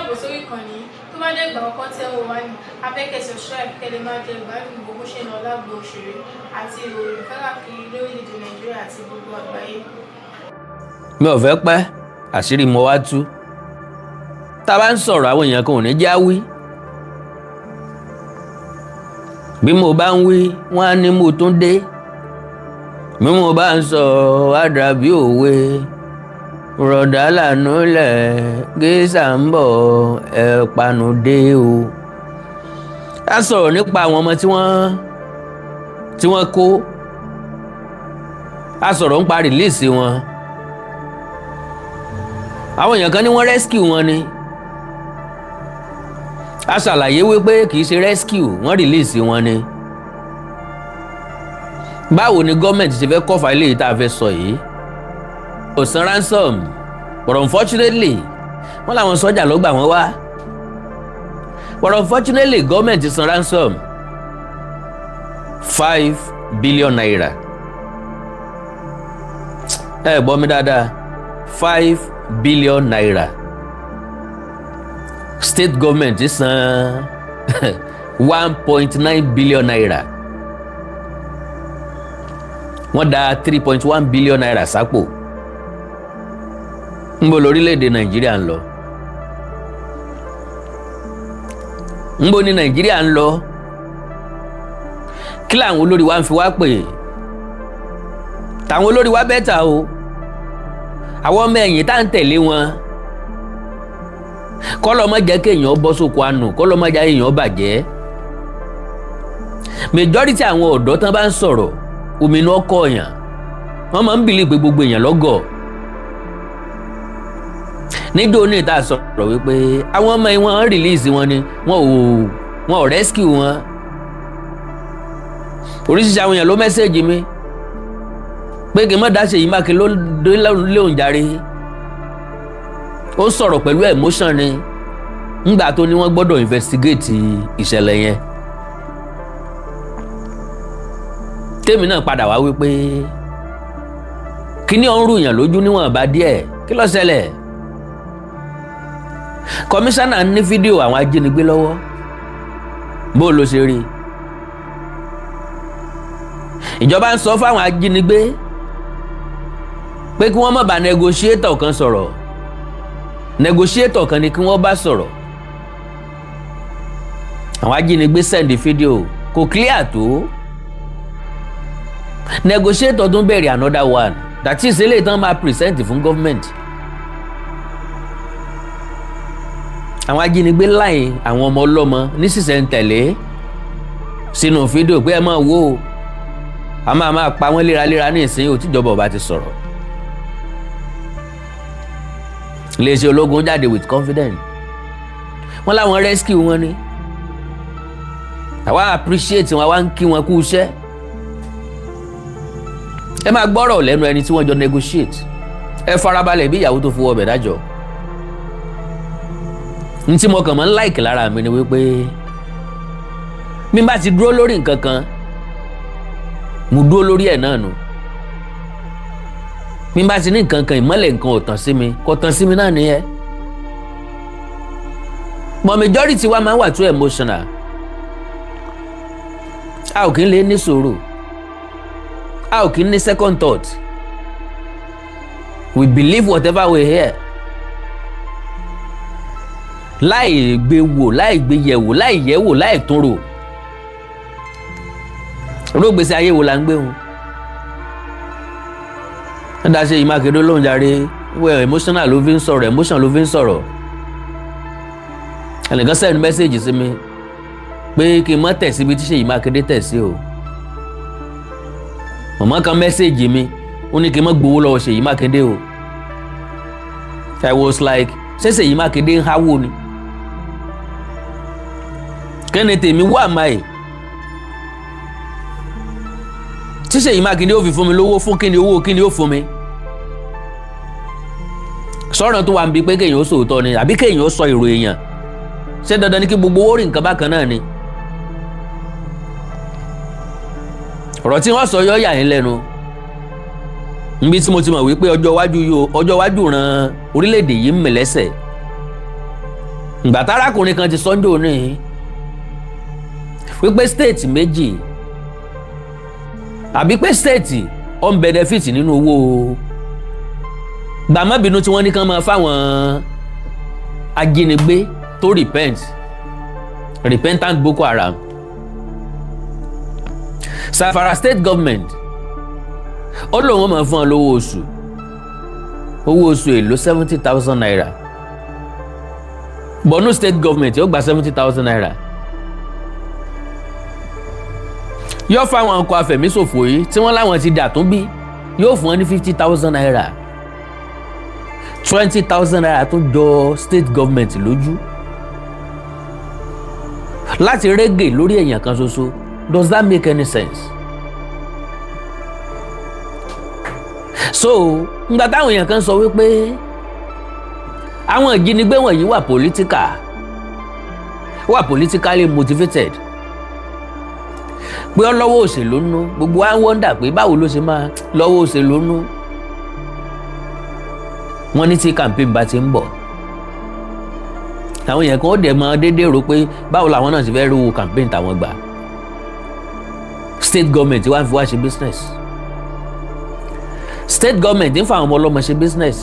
káàbọ̀ sórí ìkànnì tó bá dé ìgbà ọkọ tẹ́ wò wá ní abẹ́kẹ́ subscribe kẹ́lẹ́ máa jẹ ìgbádùn gbogbo ṣe náà lágbo òṣèré àti ìròyìn káàkiri lórílẹ̀‐èdè Nàìjíríà àti gbogbo àgbáyé. mi ò fẹ́ pẹ́ àṣírí mo wá tú tá a bá ń sọ̀rọ̀ àwọn èèyàn kan ò ní já wí bí mo bá ń wí wọ́n á ní mo tún dé bí mo bá ń sọ àdàbí òwe rọ̀dà lànà lẹ̀ gẹ́sà ń bọ̀ ẹ̀ panu dé o. a sọ̀rọ̀ nípa àwọn ọmọ tí wọ́n kó a sọ̀rọ̀ nípa rìlíìsì wọn àwọn èèyàn kan ní wọ́n rescue wọn ni a ṣàlàyé wípé kì í ṣe rescue wọ́n rìlíìsì wọn ni báwo ni gọ́ọ̀mẹ̀ntì ṣe fẹ́ kọ́fà ilé yìí tá a fẹ́ sọ yìí kò san ransom but unfortunately wọ́n làwọn sọ́jà ló gbà wọ́n wá but unfortunately gọ́ọ̀mẹ̀ntì san ransom 5 billion naira ẹ gbọ́ mi dáadáa 5 billion naira state government san 1.9 billion naira wọ́n dá 3.1 billion naira sápò ńbo lórílẹ̀‐èdè Nàìjíríà ń lọ ńbo ní Nàìjíríà ń lọ kí làwọn olórí wa ń fi wá pè táwọn olórí wa bẹ́tà o àwọn ọmọ ẹ̀yìn tá à ń tẹ̀lé wọn kọ́lọ́ má jẹ́ kéèyàn bọ́ sóko àánú kọ́lọ́ má jẹ́ èèyàn bàjẹ́ majority àwọn ọ̀dọ́ tán bá ń sọ̀rọ̀ òmìnira ọkọ̀ èèyàn wọ́n máa ń bìlì pé gbogbo èèyàn lọ́gọ̀ nídò ní ìta sọ̀rọ̀ wípé àwọn ọmọ yìí wọ́n release wọn ni wọn ò rescue wọn oríṣiríṣi àwọn èèyàn ló mẹ́sẹ̀gì mi pé kí n má dáṣe yìí mákè ló léun jàre ó sọ̀rọ̀ pẹ̀lú emotion ni ńgbà tó ní wọ́n gbọ́dọ̀ investigate ìṣẹ̀lẹ̀ yẹn tèmi náà padà wá wípé kíní ọ̀hún rùyàn lójú níwọ̀n bá díẹ̀ kí ló ṣẹlẹ̀ kọmíṣánná ní fídíò àwọn ajínigbé lọ́wọ́ bó ló ṣe rí ìjọba ń sọ fáwọn ajínigbé pé kí wọ́n má bá negotiator kan sọ̀rọ̀ negotiator kan ni kí wọ́n bá sọ̀rọ̀ àwọn ajínigbé send fídíò kò clear tó negotiator tún bẹ̀rẹ̀ another one that is eléyìí tán máa present fún government àwọn ajínigbé láì àwọn ọmọ ọlọ́mọ ní sísẹ̀ntẹ̀lé sínú fídíò pé ẹ máa wò ó a máa pa wọ́n léraléra ní ìsìn yìí tíjọba ọba ti sọ̀rọ̀ iléeṣẹ́ ológun jáde with confidence wọ́n láwọn rescue wọn ni àwa appreciate wọn àwa ń kí wọn kú iṣẹ́ ẹ máa gbọ́rọ̀ lẹ́nu ẹni tí wọ́n jọ negotiate ẹ farabalẹ̀ bí ìyàwó tó fowó ọbẹ̀ dájọ́ ní tí mo kàn máa ń like lára mi ni wípé mi bá ti dúró lórí nǹkan kan mo dúró lórí ẹ̀ náà nù mi bá ti ní nǹkan kan ìmọ́lẹ̀ nǹkan ò tàn sí mi kò tàn sí mi náà nìyẹn but majority wa máa ń wà too emotional a ò kí ń lè ní sùúrù a ò kí ń ní second thought we believe whatever we hear láì gbé wò láì gbé yẹ̀wò láì yẹ̀wò láì tún rò olóògbèsè ayé wo la ń gbé wọn ẹ dá ṣe ìmákèdè lóhùn jàre well emotional ló fi ń sọ̀rọ̀ emotion ló fi ń sọ̀rọ̀ ẹnìkan send message sí mi pé kí n má tẹ̀ síbi tí Ṣèyí Mákindé tẹ̀ sí o màmá kan message mi ó ní kí n má gbowó lọ́wọ́ Ṣèyí Mákindé o I was like ṣé Ṣèyí Mákindé ń háwó ni kẹ́ni tèmi wà máì tí Ṣèyí Mákindé ó fi fún mi lówó fún kíni owó kíni ó fún mi sọ̀rọ̀ tó wà ń bi pé kéèyàn ó sòótọ́ ni àbí kéèyàn ó sọ èrò èèyàn ṣé dandan ni kí gbogbo owó rí nǹkan bákan náà ni ọ̀rọ̀ tí wọ́n sọ yọ yà yín lẹ́nu níbi tí mo ti mọ̀ wípé ọjọ́ iwájú ran orílẹ̀-èdè yìí ń mì lẹ́sẹ̀ ìgbà tárákùnrin kan ti sọ́njò ní wípé state méjì àbí pé state on benefit nínú owó gbàmọ́bìnú tí wọ́n ní kán máa fáwọn ajínigbé tó repentant Boko Haram. Zamfara state government ó lóun ó máa fún ọ lówó oṣù èlò 70,000 naira. Borno state government yóò gba 70,000 naira. Yóò fáwọn ọkọ̀ afẹ̀míṣòfò yìí tí wọ́n láwọn ti dà tún bí yóò fún wọn ní 50,000 naira. 20,000 naira tó jọ state government lójú láti rẹ́gẹ̀ lórí èèyàn kan ṣoṣo. Does that make any sense? So ngbà táwọn èèyàn kan sọ wípé àwọn ìjínigbé wọ̀nyí wà politically motivated, pé ọlọ́wọ́ òṣèlú nú, gbogbo wa ń wọ́ndà pé báwo ló ṣe máa lọ́wọ́ òṣèlú nú. Wọ́n ní tí campaign bá ti ń bọ̀ àwọn èèyàn kan ó dẹ̀ mọ́ déédéé rò pé báwo làwọn náà ti fẹ́ rówó campaign tàwọn gbà. State government wá fi wá ṣe business. State government ń fa àwọn ọmọ ọlọ́mọ ṣe business.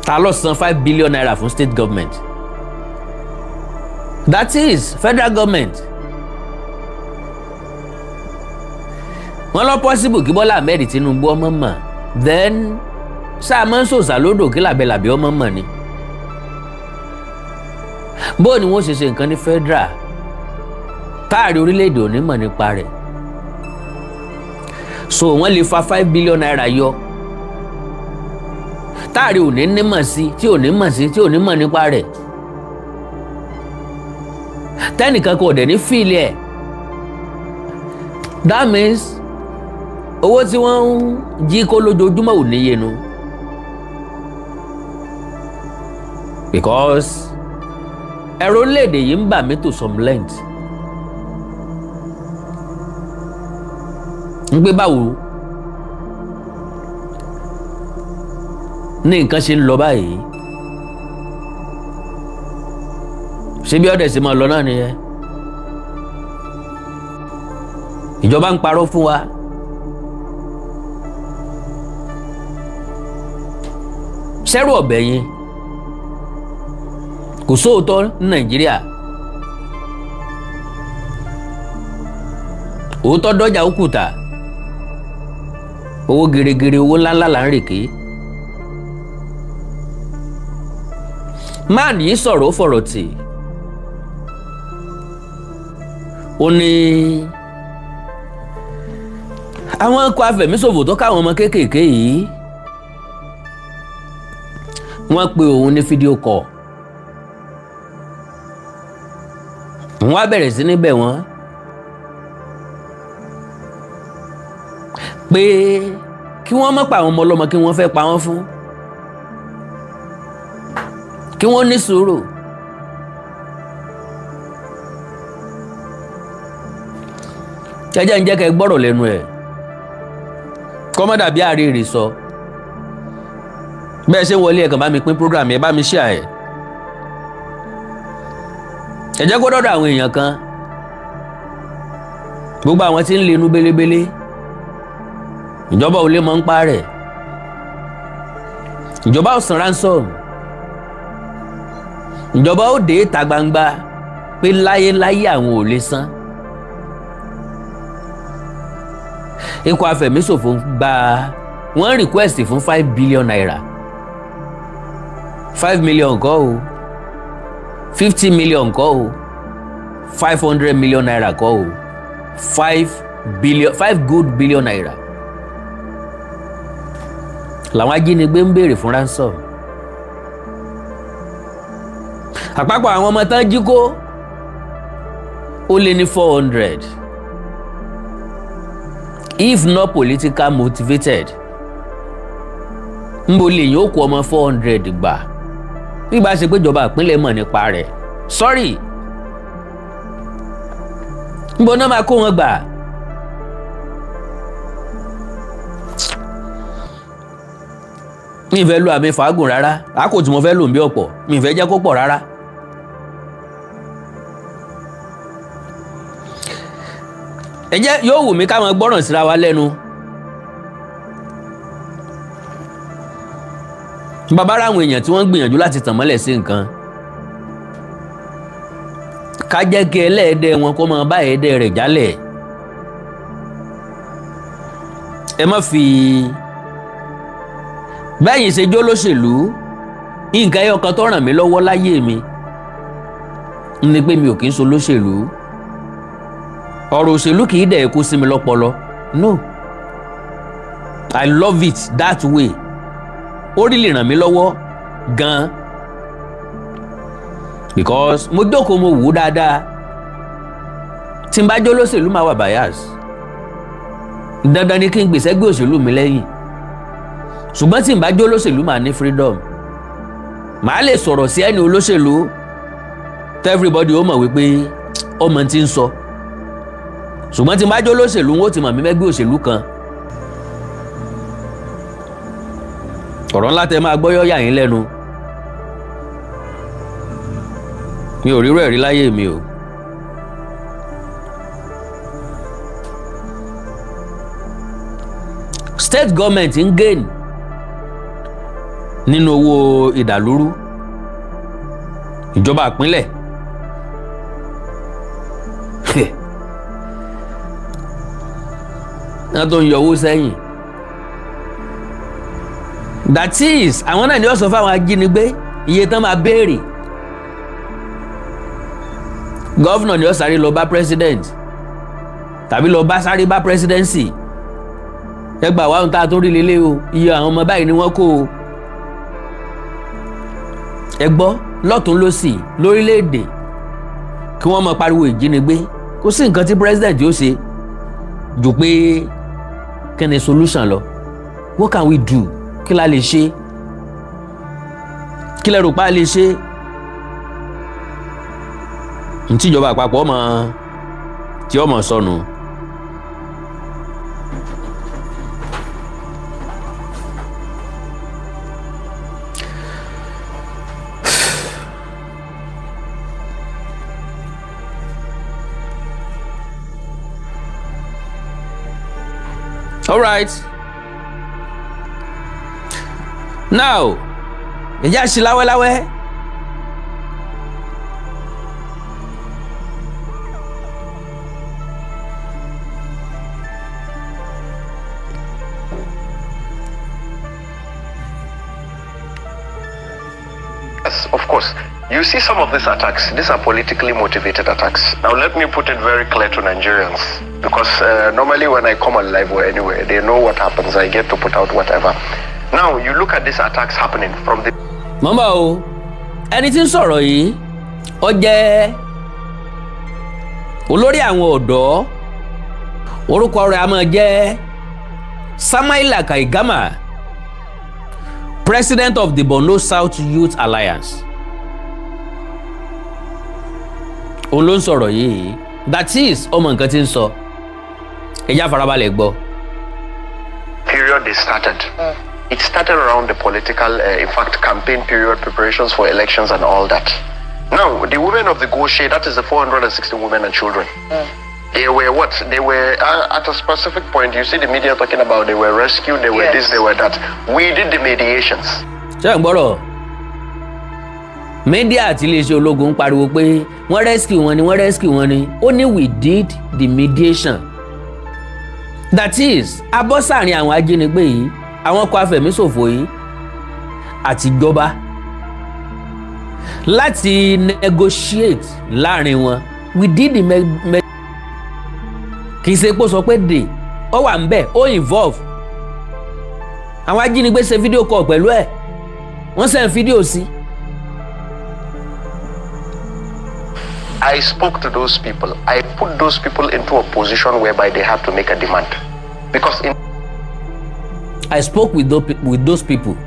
Ta ló san 5 billion naira fún state government? That is federal government. Wọ́n lọ possible kí Bọ́lá Ahmed Tinubu ọmọ mọ̀, then sáà máa ń sòsà lódò kí làbẹ̀làbẹ̀ ọmọ mọ̀ ni. Bó ni wọ́n ṣe nǹkan ní federal táàrí orílẹ̀-èdè ò ní mọ̀ nípa rẹ̀. So wọ́n lè fa 5 billion naira yọ táàrí ò ní nímọ̀ sí tí ò ní mọ̀ sí tí ò ní mọ̀ nípa rẹ̀. Tẹ́nìkan kò dẹ̀ ní fíìlì ẹ̀. That means owó tí wọ́n ń jí kó lójoojúmọ́ ò níye nu. Because ẹ̀rọ orílẹ̀-èdè yìí ń bà mí to some length. ń gbé báwo ní nǹkan ṣe ń lọ báyìí, ṣé bí ọ̀dẹ̀ sì máa lọ náà nìyẹn. Ìjọba ń parọ́ fún wa. Ṣẹ́rù ọ̀bẹ yẹn kò sóòótọ́ ní Nàìjíríà. Òótọ́ dọ́jà òkúta, owó gèrègèrè, owó ńláńlá là ń rèké. Máà ní sọ̀rọ̀ ó fọ̀rọ̀ tì. Ó ní àwọn ikọ̀ afẹ̀míṣòfò tó káwọn ọmọ kéékèèké yìí wọ́n pe òun ní fídíò kọ̀. Wọ́n á bẹ̀rẹ̀ sí ní bẹ̀ wọ́n pé kí wọ́n má pa àwọn ọmọ ọlọ́mọ kí wọ́n fẹ́ pa wọ́n fún, kí wọ́n ní sùúrù. Jẹ́jẹ́ ń jẹ́ kẹ́ gbọ́rọ̀ lẹ́nu ẹ̀ kọ́mọ́dà bí àárẹ̀ sọ. Bẹ́ẹ̀ ṣe wọlé ẹ kàn bá mi pín program ẹ bá mi share ẹ̀. Ẹ jẹ́ kó dọ́dọ̀ àwọn èèyàn kan, gbogbo àwọn tí ń lenú bélébélé, ìjọba ò lè mọ̀ ń pa rẹ̀. Ìjọba ò san ransom. Ìjọba ó dé ìta gbangba pé láyéláyé àwọn ò lè san. Ikọ̀ afẹ̀míṣòfò wọ́n request fún 5 billion naira. 5 million kọ́ o, 50 million kọ́ o, 500 million naira kọ́ o, 5 good billion naira. Làwọn ajínigbé ń béèrè fún ransom. Àpapọ̀ àwọn ọmọ tán jí kó ó lé ní 400. If not political motivated, ń bo lè yín ó kó ọmọ 400 gbà nígbà ṣe pé ìjọba ìpínlẹ̀ mọ̀ nípa rẹ̀. Sorry, ń bo náà máa kó wọn gbà. mi fẹ́ lo àmì fàágùn rárá àkó tí mo fẹ́ lò ń bí ọ̀pọ̀ mi fẹ́ jẹ́ kó pọ̀ rárá. ẹ jẹ́ yóò wù mí ká máa gbọ́ràn síra wa lẹ́nu. bàbá ráwọn èèyàn tí wọ́n ń gbìyànjú láti tàn mọ́lẹ̀ sí nǹkan ká jẹ́ kí ẹlẹ́ẹ̀dẹ́ wọn kó máa bá ẹ̀ẹ́dẹ́ rẹ̀ jálẹ̀. ẹ má fi bẹ́yìn ṣe jó lóṣèlú nǹkan ẹyọ kan tó ràn mí lọ́wọ́ láyé mi ni pé mi ò kì í so lóṣèlú. ọ̀rọ̀ òṣèlú kì í dẹ̀ kó sí mi lọ́pọlọ no I love it that way. Ó rí lè ràn mí lọ́wọ́ gan-an because mo jókòó mo wò ó dáadáa. tí n bá jó lóṣèlú máa wà bias dandan ni kí n gbèsè gbé òṣèlú mi lẹ́yìn ṣùgbọ́n tí n bá jó lóṣèlú máa ní freedom màá lè sọ̀rọ̀ sí ẹni olóṣèlú tell everybody ó mọ̀ wípé ọmọ tí ń sọ ṣùgbọ́n tí n bá jó lóṣèlú wọn ó ti mọ̀ mí mẹ́gbẹ́ òṣèlú kan. ọ̀rọ̀ ńlá tẹ máa gbọ́ yọ́ yà yín lẹ́nu mi ò rírọ̀ ẹ̀rí láyé mi o. state government ń gain nínú owó ìdàlúrú ìjọba ìpínlẹ̀ náà tó ń yọ owó sẹ́yìn. That is àwọn náà ni ó sọ fáwọn ajínigbé iye tán máa béèrè. Gọ́vnà ni ó sáré lọ bá president tàbí lọ bá sáré bá presidency. ẹ gbà wá ohun tá a tó rí lélẹ̀ o iye àwọn ọmọ báyìí ni wọ́n kó o. ẹ gbọ́ lọ́tún lósì lórílẹ̀‐èdè kí wọ́n máa pariwo ìjínigbé kò sí nǹkan tí president yóò ṣe jù pé kí ni solution lọ. What can we do? Kí la lè ṣe? Kí lẹ rò pa lè ṣe? Ntí ìjọba àpapọ̀ ọmọ tí ọmọ sọnù. All right. Now, ẹ̀já ṣe láwẹ́láwẹ́. Yes, of course. You see some of these attacks, these are politically motivated attacks. Now let me put it very clear to Nigerians, because normally when I come on live or anywhere, they know what happens. I get to put out whatever. Now you look at these attacks happening from the... Mama o, ẹni tí ń sọ̀rọ̀ yìí, ó jẹ́ olórí àwọn ọ̀dọ́, orúkọ rẹ̀ a máa jẹ́ Samaila Kaigama, President of the Borno South Youth Alliance. Òun ló ń sọ̀rọ̀ yìí, that is ọmọ nǹkan tí ń sọ. Ẹ já farabalẹ̀ gbọ́. Period they started. It started around the political, in fact, campaign period, preparations for elections and all that. Now, the women of the Goshe, that is the 460 women and children. They were what? They were, at a specific point, you see the media talking about they were rescued, they were this, they were that. We did the mediations. Ṣé ń gbọ́rọ̀? Media àti iléeṣẹ́ ológun ń pariwo pé wọ́n rescue wọn ni. Ó ní we did the mediation. That is, abọ́ sáàrin àwọn ajínigbé yìí, àwọn ọkọ̀ afẹ̀míṣòfò yìí àti ìjọba láti negotiate láàrin wọn. We did the kì í ṣe pé ó sọ pé dè ó wà ń bẹ̀ ó involve. Àwọn ajínigbé ṣe fídíò call pẹ̀lú ẹ̀ wọ́n send fídíò sí. I spoke to those people. I put those people into a position whereby they have to make a demand. Because I spoke with those people.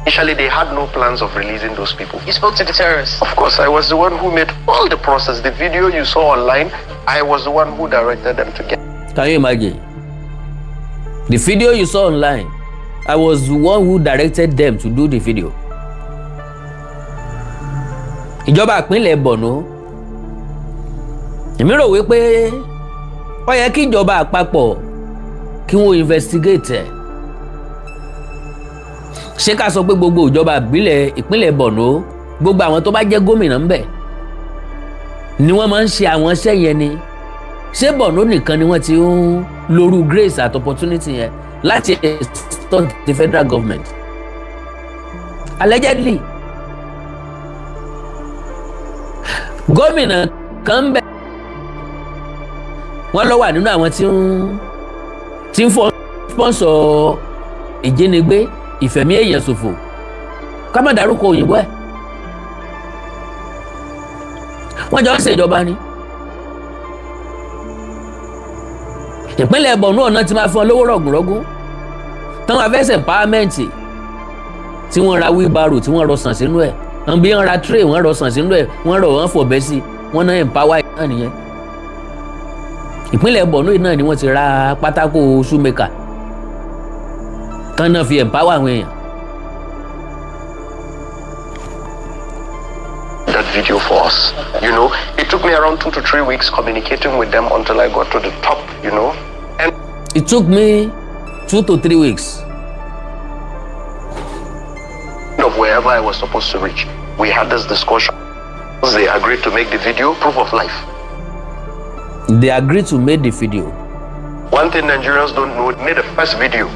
Initially, they had no plans of releasing those people. You spoke to the terrorists? Of course, I was the one who made all the process. The video you saw online, I was the one who directed them to get. Can you imagine? The video you saw online, I was the one who directed them to do the video. Ìjọba ìpínlẹ̀ Borno, èmi rò wípé ó yẹ kí ìjọba àpapọ̀ kí wọ́n investigate ẹ̀. Ṣé ká sọ pé gbogbo ìjọba ìpínlẹ̀ Borno, gbogbo àwọn tó bá jẹ́ gómìnà ń bẹ̀ ni wọ́n máa ń ṣe àwọn iṣẹ́ yẹn ni? Ṣé Borno nìkan ni wọ́n ti ń lóru grace at opportunity yẹn láti extort the federal government? Allegedly, gómìnà kan ń bẹ̀ wọ́n lọ wà nínú àwọn tí ń sponsor ìjínigbé, ìfẹ̀mí èèyàn ṣòfò, ká má dárúkọ òyìnbó ẹ̀. Wọ́n jọ ń ṣèjọba ni. Ìpínlẹ̀ Borno ọ̀nà ti máa fún ọ lówó rọ̀gùnrọ̀gùn táwọn afẹ́sẹ̀ empowerment tí wọ́n ra wheelbarrow tí wọ́n rọ sàn sínú ẹ̀, wọ́n bí wọ́n ra tray wọ́n rọ sàn sínú ẹ̀, wọ́n rọ wọ́n fọ̀bẹ́ sí, wọ́n náà empower náà nìyẹn. Ìpínlẹ̀ Borno náà ni wọ́n ti ra pátákó shoemaker kan náà fi empower àwọn èèyàn. That video for us, you know, it took me around 2 to 3 weeks communicating with them until I got to the top, you know, and it took me 2 to 3 weeks of wherever I was supposed to reach. We had this discussion. They agreed to make the video proof of life. They agreed to make the video. One thing Nigerians don't know, made the first video.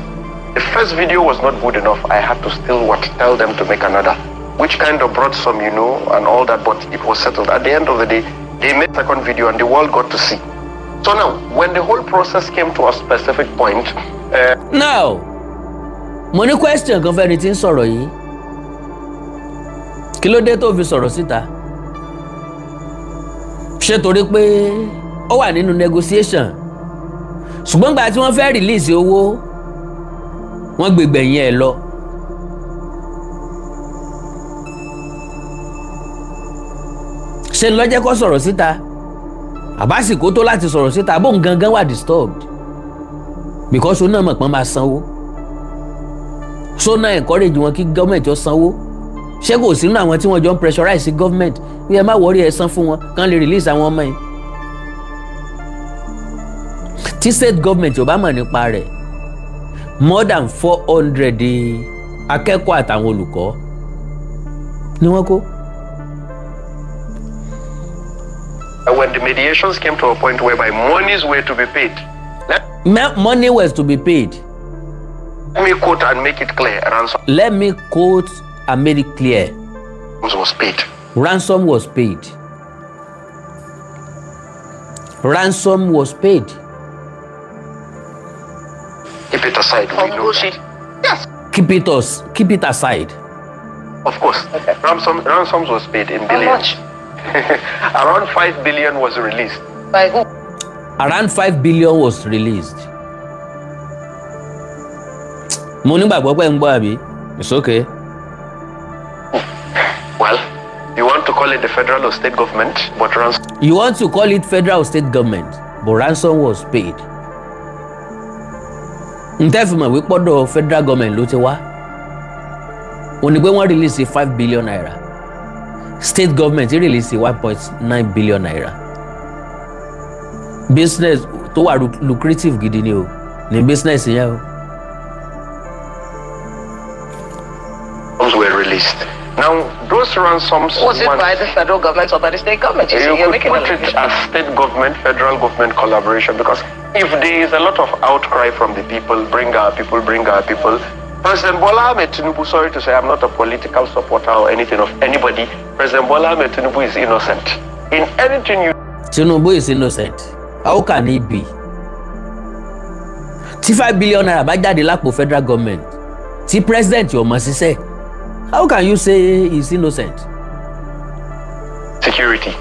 The first video was not good enough. I had to still tell them to make another, which kind of brought some, you know, and all that, but it was settled. At the end of the day, they made a second video and the world got to see. So now, when the whole process came to a specific point... Now, mo ní question kan fẹ́ni tí ń sọ̀rọ̀ yìí. Kí ló dé tó fi sọ̀rọ̀ síta? Ṣé torí pé ó wà nínú negotiation? Ṣùgbọ́n gbà tí wọ́n fẹ́ release owó, wọ́n gbẹ̀gbẹ̀yìn ẹ̀ lọ. Ṣé ń lọ́jẹ́ kó sọ̀rọ̀ síta? Àbásìkò tó láti sọ̀rọ̀ síta bóun gangan wà disturbed because ó náà mọ̀ pọ́n máa sanwó. So náà encourage wọn kí gọ́ọ̀mẹ̀ntì ó sanwó. Ṣé kò sínú àwọn tí wọ́n jọ ń pressurize government bí ẹ má wọrí ẹ san fún wọn kán lè release àwọn ọmọ yìí? Tí state government ò bá mọ̀ nípa rẹ̀, more than 400 akẹ́kọ̀ọ́ àtàwọn olùkọ́ ni wọ́n kó. When the mediations came to a point whereby monies were to be paid. Money was to be paid. Let me quote and make it clear. Ransom. Let me quote and make it clear. Was paid. Ransom was paid. Ransom was paid. Keep it aside. We know that. Yes. Keep it aside. Of course. Okay. Ransoms was paid in billions. How much? Around 5 billion was released. By who? Around 5 billion was released. Mo nígbàgbọ́ pé ń gbọ́ àbí? It's okay. Well, you want to call it the federal or state government, but ransom. You want to call it federal or state government, but ransom was paid. Ntẹ́fìmọ̀ wí pọ́dọ̀ federal government ló ti wá. Ó ní pé wọ́n release 5 billion naira. State government release 1.9 billion naira. Business tó wà lucrative gidi ni o, ní business yẹn o. Were released. Now, those ransoms... Was it by the federal government or by the state government? You could put it as state government, federal government collaboration, because if there is a lot of outcry from the people, bring our people, President Bola Ahmed Tinubu, sorry to say, I'm not a political supporter or anything of anybody. President Bola Ahmed Tinubu is innocent. In anything you... Tinubu is innocent. How can he be? Tí 5 billion naira bá jáde lápò federal government, tí president yóò mọ̀ ṣiṣẹ́, how can you say he's innocent? Security.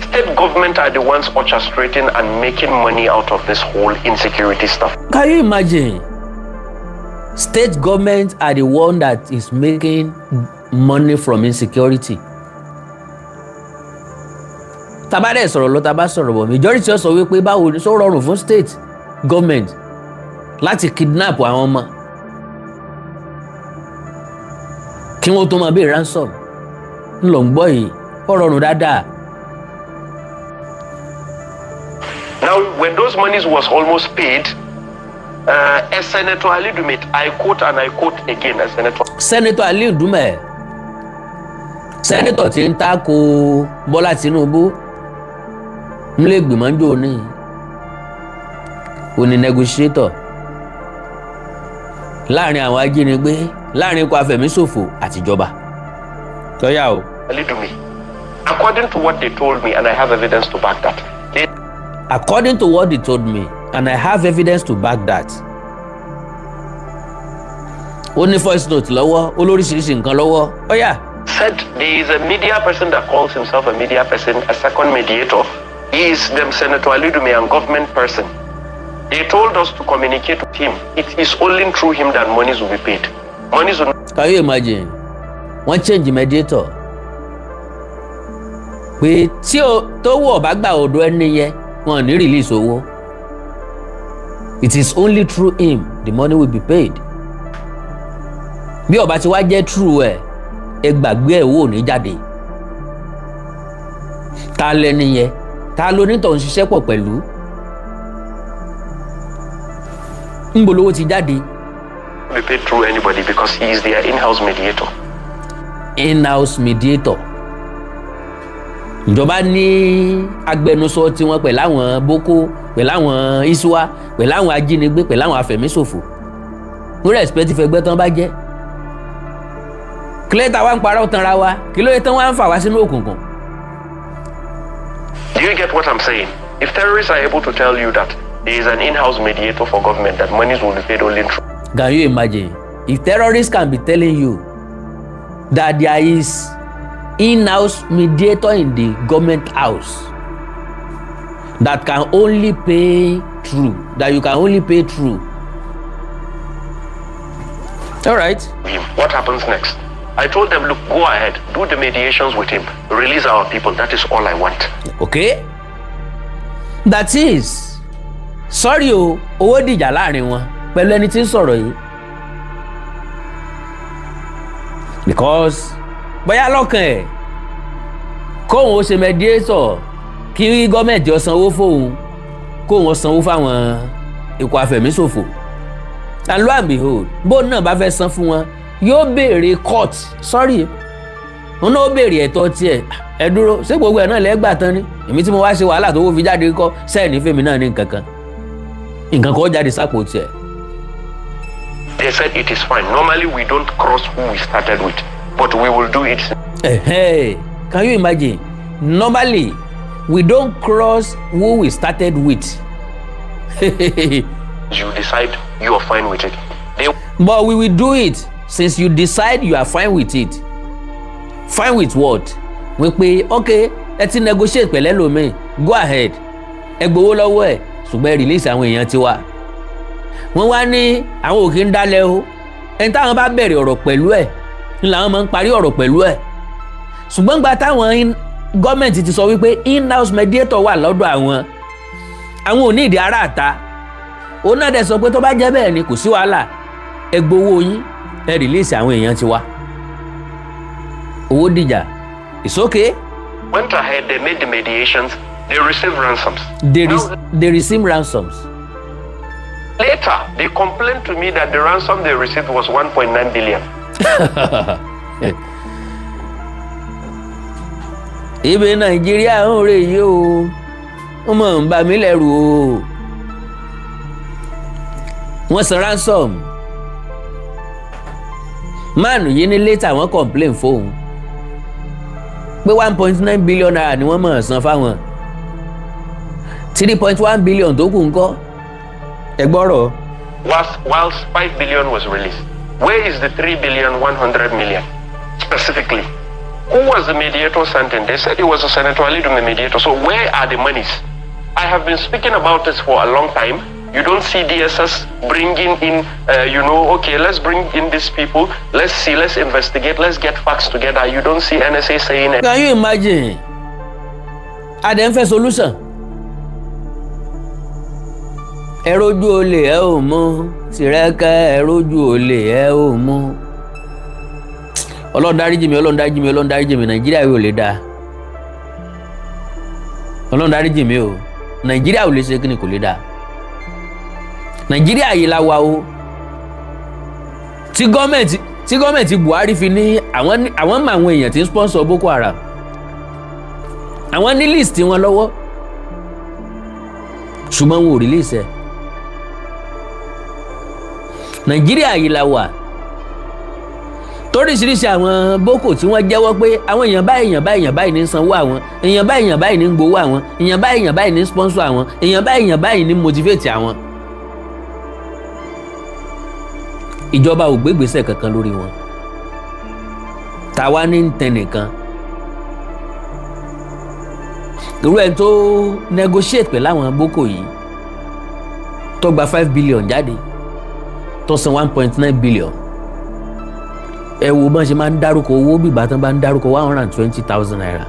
State government are the ones orchestrating and making money out of this whole insecurity stuff. Can you imagine? State government are the one that is making money from insecurity. Tabade sọ̀rọ̀ lọ taba sọ̀rọ̀ bọ̀ majority sọ wípé báwo ni sọ rọrùn fún state government láti kidnap àwọn ọmọ kí wọ́n tó máa béèrè ransom ńlọ ń gbọ́ yìí ó rọrùn dáadáa. Now, when those monies was almost paid, a Senator Ali Dumet, I quote and I quote again, a Senator. Senator Ali Dumet, Senator tí ń tako Bọ́lá Tinubu nílé ìgbìmọ̀ ń jò ní òní negotiator láàrin àwọn ajínigbé láàrin ikọ̀ afẹ̀míṣòfò àtijọba. Tọ́yà o. Ali Dumet, according to what they told me, and I have evidence to back that. According to what they told me, and I have evidence to back that. Ó ní voice note lọ́wọ́, ó lóríṣiríṣi nǹkan lọ́wọ́. Ó yá. Said there is a media person that calls himself a media person, a second mediator. He is the Senator Ali Dumet, and government person. They told us to communicate with him. It is only through him that monies will be paid. Monies will not. Can you imagine? Wọ́n change mediator. Pé tí o tó wọ̀ bá gbà ọ̀dọ̀ ẹni yẹn, wọn ò ní release owó. It is only through him the money will be paid. Bí ó bá ti wá jẹ́ true ẹ̀, ẹ gbàgbé ẹ̀ wò ní jáde. Ta lẹni yẹn? Ta ló ní tó ń ṣiṣẹ́ pọ̀ pẹ̀lú? Ńbo lówó ti jáde? Be paid through anybody because he is their in-house mediator. In-house mediator. Ìjọba ní agbẹnusọ tiwọn pẹ̀lú àwọn Boko, pẹ̀lú àwọn Iswa, pẹ̀lú àwọn ajínigbé, pẹ̀lú àwọn afẹ̀míṣòfò. Ní respect fẹgbẹ́ tán bá jẹ́. Kílẹ̀ táwa ń parọ́ tanra wa, kí ló yẹ tán wá ń fà wá sínú òkùnkùn. Do you get what I'm saying? If terrorists are able to tell you that there is an in-house mediator for government, that monies will be paid only through. Can you imagine? If terrorists can be telling you that there is in-house mediator in the government house that can only pay through, that you can only pay through. All right. What happens next? I told them, look, go ahead, do the mediations with him, release our people. That is all I want. Okay. That is. Sorry o, owó dìjà láàrin wọn pẹ̀lú ẹni tí ń sọ̀rọ̀ yìí. Because bóyá lọ́kàn ẹ̀ kóun ó ṣe mediator kí gọ́ọ̀mẹ̀ntì ó sanwó fóun kóun ó sanwó fáwọn ikọ̀ afẹ̀míṣòfò. And lo and behold, bóun náà bá fẹ́ san fún wọn yóò béèrè court. Sorry, wọn náà ó béèrè ẹ̀tọ́ tiẹ̀. Ẹ dúró, ṣé gbogbo ẹ̀ náà lẹ́gbàá tán ni? Èmi tí mo wá ṣe wàhálà tó wó fi jáde kọ́ sẹ́ẹ̀ní fèmí náà ní nǹkan kan. Nǹkan kan ó jáde sápò tiẹ̀. They said it is fine. Normally we don't cross who we started with, but we will do it. Hey, can you imagine? Normally, we don't cross who we started with. You decide you are fine with it. But we will do it since you decide you are fine with it. Fine with what? We pay, okay, let's negotiate pẹ̀lẹ́ lómi. Go ahead. Ẹ gbowó lọ́wọ́ ẹ̀, ṣùgbọ́n release àwọn èèyàn tiwa. Wọ́n wá ní àwọn òkè ń dálẹ̀ o. Ẹni táwọn bá bẹ̀rẹ̀ ọ̀rọ̀ pẹ̀lú ẹ̀, ni làwọn máa ń parí ọ̀rọ̀ pẹ̀lú ẹ̀. Ṣùgbọ́n gba táwọn gọ́ọ̀mẹ̀ntì ti sọ wípé in-house mediator wà lọ́dọ̀ àwọn ò ní ìdí ara àta. Òun náà dẹ̀ sọ pé tó bá jẹ́ bẹ́ẹ̀ ni kò sí wàhálà. Ẹ gbowó yín, ẹ release àwọn èèyàn tiwa. Owó dìjà. It's okay. Went ahead, they made the mediations, they received ransoms. They receive ransoms. Later, they complained to me that the ransom they received was 1.9 billion. Ibi Nàìjíríà ń rè yí o, wọ́n mọ̀ ń bà mí lẹ́rù o. Wọ́n san ransom. Máànù yìí ní later wọ́n complain fóun pé 1.9 billion naira ni wọ́n mọ̀ san fáwọn. 3.1 billion tó kù ńkọ́? Ẹ gbọ́rọ̀. Whilst 5 billion was released, where is the 3.1 billion specifically? Who was the mediator sent in? They said it was a Senator Ali Dumet mediator. So where are the monies? I have been speaking about this for a long time. You don't see DSS bringing in, okay, let's bring in these people. Let's see, let's investigate, let's get facts together. You don't see NSA saying it. Can you imagine? Adẹ́nfẹ́ solution. Ẹ rójú olè ẹ ò mú, tìrẹ́kẹ́ ẹ rójú olè ẹ ò mú. Ọlọ́run dáríjì mi, Ọlọ́run dáríjì mi, Ọlọ́run dáríjì mi, Nàìjíríà yóò lè dáa. Ọlọ́run dáríjì mi o, Nàìjíríà ò lè ṣe kí ni kò lè dáa. Nàìjíríà yìí la wà o. Tí gọ́ọ̀mẹ̀ntì Buhari fi ní àwọn mọ àwọn èèyàn tí ń sponsor Boko Haram. Àwọn ní list wọn lọ́wọ́. Ṣùgbọ́n wọn ò release ẹ̀. Nàìjíríà yìí la wà. Toríṣiríṣi àwọn Boko tí wọ́n jẹ́wọ́ pé àwọn èèyàn báyìí ní sanwó àwọn, èèyàn báyìí ní gbowó àwọn, èèyàn báyìí ní sponsor àwọn, èèyàn báyìí ní motivate àwọn. Ìjọba ò gbé ìgbésẹ̀ kankan lórí wọn. Tàwa ní tẹ nìkan. Irú ẹni tó negotiate pẹ̀lú àwọn Boko yìí tó gba 5 billion jáde tó san 1.9 billion. Ẹ wo bọ́n ṣe máa ń dárúkọ owó bí ìgbà tán bá ń dárúkọ 120,000 naira.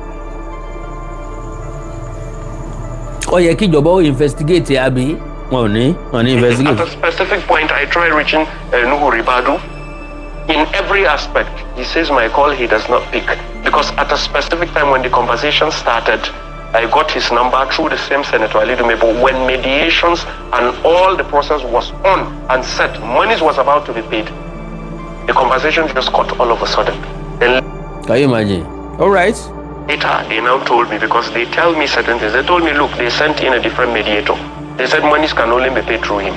Ó yẹ kí ìjọba ó investigate àbí wọn ò ní investigate. At a specific point, I tried reaching Nuhu Ribadu. In every aspect, he says my call he does not pick. Because at a specific time when the conversation started, I got his number through the same Senator Alidume. But when mediations and all the process was on and set, monies was about to be paid, the conversation just cut all of a sudden. Then can you imagine? All right. Later, they now told me, because they tell me certain things. They told me, look, they sent in a different mediator. They said monies can only be paid through him.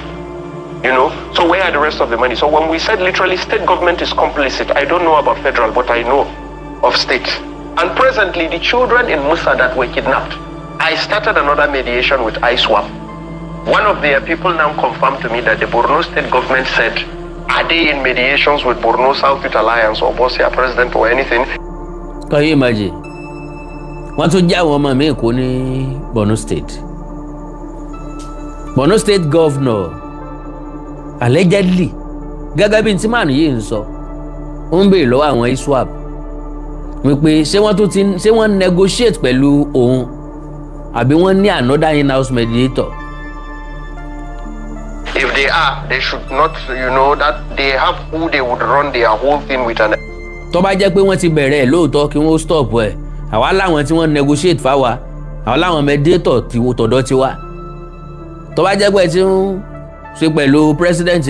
You know? So where are the rest of the money? So when we said literally state government is complicit, I don't know about federal, but I know of state. And presently, the children in Musa that were kidnapped, I started another mediation with ISWAP. One of their people now confirmed to me that the Borno state government said, are they in mediations with Borno South Youth Alliance or Bosia President or anything? Can you imagine? Wọ́n tún já àwọn ọmọ mi kó ní Borno State. Borno State Governor allegedly gẹ́gẹ́ bí tí màánù yìí ń sọ ó ń béèrè lọ́wọ́ àwọn ISWAP wípé ṣé wọ́n negotiate pẹ̀lú òun àbí wọ́n ní another in-house mediator. If they are, they should not, you know, that they have who they would run their whole thing with. An tó bá jẹ́ pé wọ́n ti bẹ̀rẹ̀ ẹ̀ lóòótọ́ kí wọ́n stop ẹ̀ àwa láwọn tí wọ́n negotiate fáwa àwa láwọn mediator tọ̀dọ̀ tiwa. Tó bá jẹ́ pé tí ń ṣe pẹ̀lú president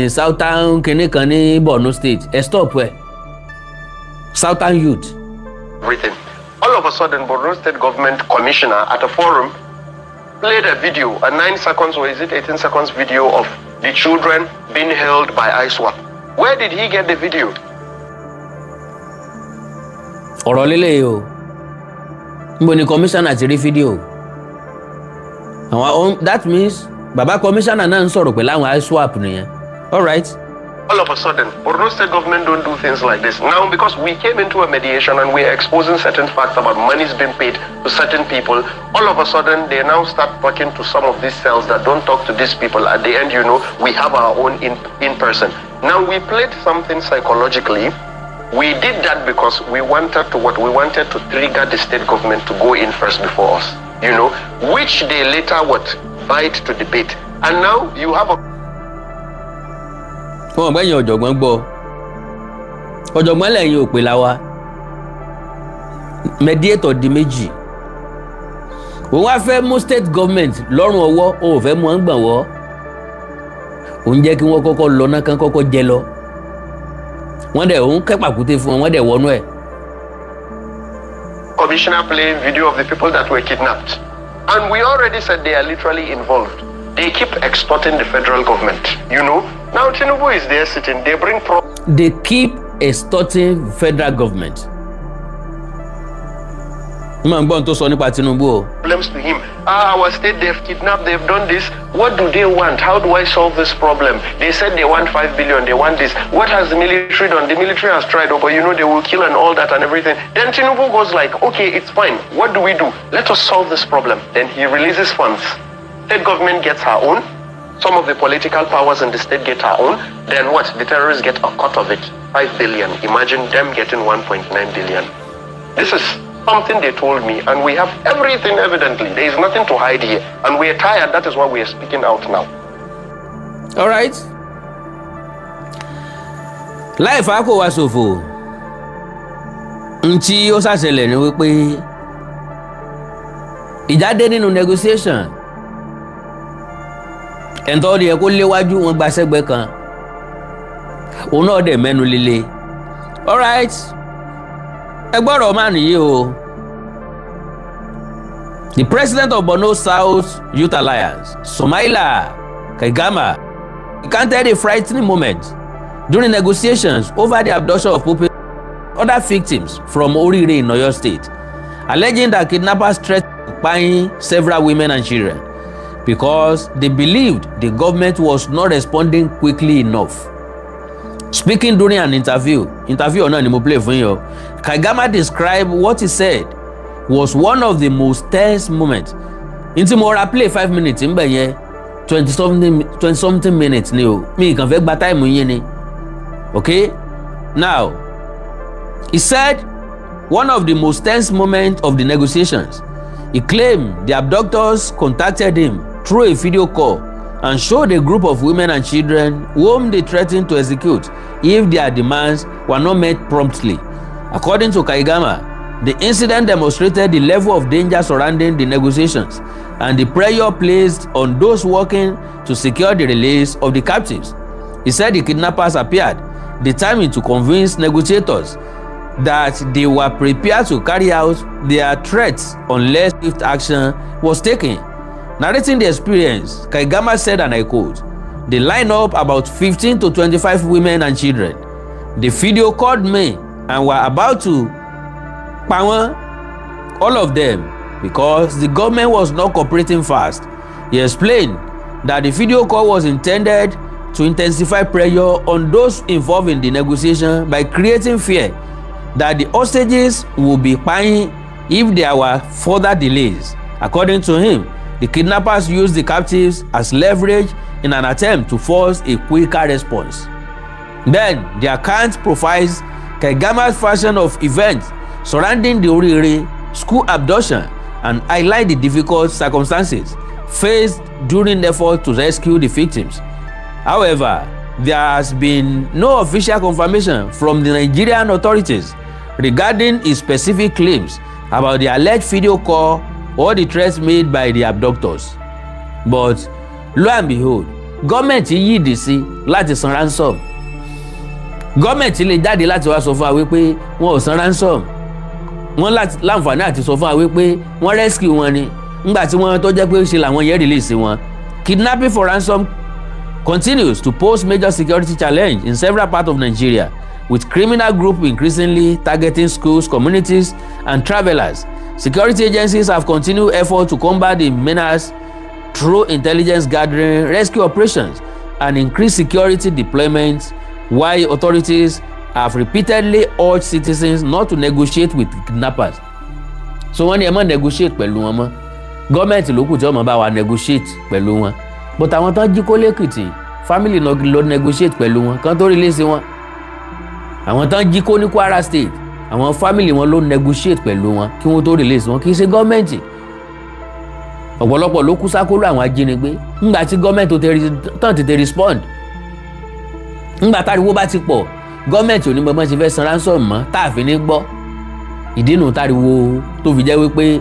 Southern kìnìkan ní Borno State ẹ̀ stop ẹ̀ Southern Youth. Everything. All of a sudden, Borno State Government Commissioner at a forum played a video, a 9 seconds or is it 18 seconds video of the children being held by ISWAP. Where did he get the video? Ọ̀rọ̀ lélẹ̀ o níbo ni commissioner ti rí fídíò àwọn that means baba commissioner náà ń sọ̀rọ̀ pẹ̀lú àwọn ISWAP nìyẹn. All right. All of a sudden, Borno State government don't do things like this. Now, because we came into a mediation and we're exposing certain facts about monies being paid to certain people, all of a sudden, they now start talking to some of these cells that don't talk to these people. At the end, you know, we have our own in person. Now, we played something psychologically. We did that because we wanted to what? We wanted to trigger the state government to go in first before us, you know, which they later bite to debate. And now you have a wọ́n gbẹ́yìn ọ̀jọ̀gbọ́n gbọ́ ọ̀jọ̀gbọ́n lẹ́yìn òpè láwa mediator di méjì òun wá fẹ́ mú state government lọ́rùn ọwọ́ òun ò fẹ́ mú wọn gbọ̀n wọ́ òun jẹ́ kí wọ́n kọ́kọ́ lọ náà kán kọ́kọ́ jẹ lọ wọ́n dẹ̀ òun kẹ́pàkúté fún wọn wọ́n dẹ̀ wọnú ẹ̀. Commissioner playing video of the people that were kidnapped, and we already said they are literally involved. They keep extorting the federal government, you know. Now Tinubu is there sitting, they bring They keep extorting federal government. Problems to him. Our state, they've kidnapped, they've done this. What do they want? How do I solve this problem? They said they want 5 billion, they want this. What has the military done? The military has tried, but you know, they will kill and all that and everything. Then Tinubu goes like, okay, it's fine. What do we do? Let us solve this problem. Then he releases funds. State government gets her own. Some of the political powers in the state get her own. Then what? The terrorists get a cut of it. 5 billion. Imagine them getting 1.9 billion. This is something they told me, and we have everything evidently. There is nothing to hide here. And we are tired. That is why we are speaking out now. All right. láì fàákò wa ṣòfò ntí ó ṣàṣẹlẹ̀ ni wípé ìjáde nínú negotiation ẹ̀ńtọ́ ni ẹ kó léwájú wọn gba sẹ́gbẹ́ kan òun náà dẹ̀ mẹ́nu líle alright ẹ gbọ́dọ̀ máa nìyí o. The president of Borno South Youth Alliance, Somaila Kaigama, recounted a frightening moment during negotiations over the abduction of other victims from Orire in Oyo State, alleging that kidnappers threatened to pine several women and children because they believed the government was not responding quickly enough. Speaking during an interview náà ni mo play fún yín o, Kaigama described what he said was one of the most tense moments. Nti mo ra play 5 minutes ń bẹ̀ yẹn 20 something minutes ni o, mi kàn fẹ́ gba time yín ni. Okay? Now, he said one of the most tense moments of the negotiations. He claimed the abductors contacted him through a video call and showed a group of women and children whom they threatened to execute if their demands were not met promptly. According to Kaigama, the incident demonstrated the level of danger surrounding the negotiations and the pressure placed on those working to secure the release of the captives. He said the kidnappers appeared determined to convince negotiators that they were prepared to carry out their threats unless swift action was taken. Narrating the experience, Kaigama said, and I quote, "They lined up about 15 to 25 women and children. The video called me and were about to power all of them because the government was not cooperating fast." He explained that the video call was intended to intensify pressure on those involved in the negotiation by creating fear that the hostages would be paying if there were further delays. According to him, the kidnappers used the captives as leverage in an attempt to force a quicker response. Then, the account profiles Kaigama's version of events surrounding the Orire school abduction and highlight the difficult circumstances faced during the effort to rescue the victims. However, there has been no official confirmation from the Nigerian authorities regarding his specific claims about the alleged video call or the threats made by the abductors. But lo and behold, gọ́ọ̀mẹ̀ntì yídì sí láti san ransom. Gọ́ọ̀mẹ̀ntì lè jáde láti wá sọ fún wa wípé wọn ò san ransom. Wọ́n láǹfààní àti sọ fún wa wípé wọ́n rescue wọn ni nígbà tí wọ́n tó jẹ́ pé ṣe làwọn yẹn release wọn. Kidnapping for ransom continues to pose major security challenge in several parts of Nigeria, with criminal groups increasingly targeting schools, communities, and travelers. Security agencies have continued efforts to combat the menace through intelligence gathering, rescue operations, and increased security deployments, while authorities have repeatedly urged citizens not to negotiate with kidnappers. So wọ́n ní ẹ má negotiate pẹ̀lú wọn mọ́. Gọ́ọ̀mẹ̀ntì ló kù tí wọ́n bá wa negotiate pẹ̀lú wọn. But àwọn tán jí kó lẹ́kìtì, family náà lọ negotiate pẹ̀lú wọn kán tó release wọn. Àwọn tán jí kó ní Kwara State, àwọn family wọn ló negotiate pẹ̀lú wọn kí wọ́n tó release wọn, kì í ṣe gọ́ọ̀mẹ̀ntì. Ọ̀pọ̀lọpọ̀ ló kú sákóló àwọn ajínigbé ńgbà tí gọ́ọ̀mẹ̀ntì tán tètè respond. Ńgbà táriwo bá ti pọ̀, gọ́ọ̀mẹ̀ntì ò ní gbọ́n ṣe fẹ́ san ransom mọ́ táàfin ní gbọ́. Ìdí nù táriwo tó fi jẹ́ wípé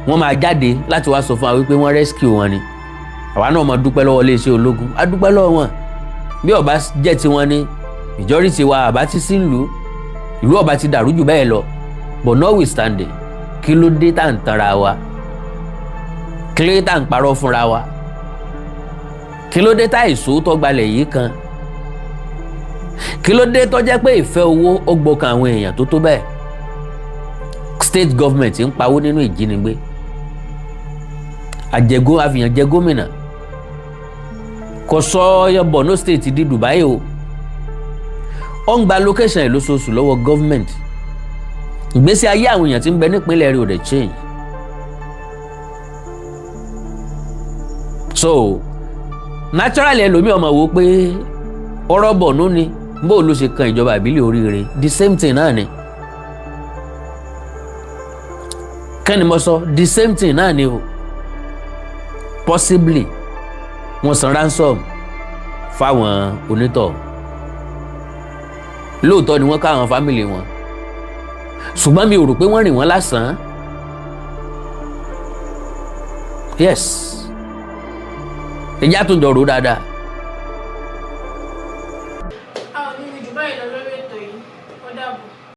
wọ́n máa jáde láti wá sọ fún wa wípé wọ́n rescue wọn ni. Àwa náà máa dúpẹ́ lọ́wọ́ iléeṣẹ́ ológun, a dúpẹ́ lọ́wọ́ wọn. Bí ọba jẹ́ tiwọn ni majority wa àbá ti sí ìlú ọba ti dàrú jù bẹ́ẹ̀ lọ. But notwithstanding, kí ló dé tá à ń tanra wa? Kí ló dé tá à ń parọ́ fúnra wa? Kí ló dé tá ìṣòótọ́ gbalẹ̀ yìí kan? Kí ló dé tó jẹ́ pé ìfẹ́ owó ó gbọ́kàn àwọn èèyàn tó tó bẹ́ẹ̀? State government ń pawó nínú ìjínigbé. Àfihàn jẹ gómìnà. Kò sọ Borno State di Dubai o. Ó ń gba location lóṣooṣù lọ́wọ́ government. Ìgbésí ayé àwọn èèyàn tí ń bẹ nípínlẹ̀ rẹ̀ ò dẹ̀ change. So naturally ẹlòmíì ọmọ wo pé ọ̀rọ̀ Borno ni bó ló ṣe kan ìjọba ìbílẹ̀ Oríire, the same thing náà ni. Kẹ́ni mo sọ the same thing náà ni o. Possibly wọ́n san ransom fáwọn onítọ̀. lóòótọ́ ni wọ́n ká àwọn fámìlì wọn ṣùgbọ́n mi ò rò pé wọ́n rìn wọ́n lásán. Yes, ìjà tó ń jọ rò dáadáa. a ò ní jù báyìí lọ lórí ètò yìí. Ó dàbọ̀.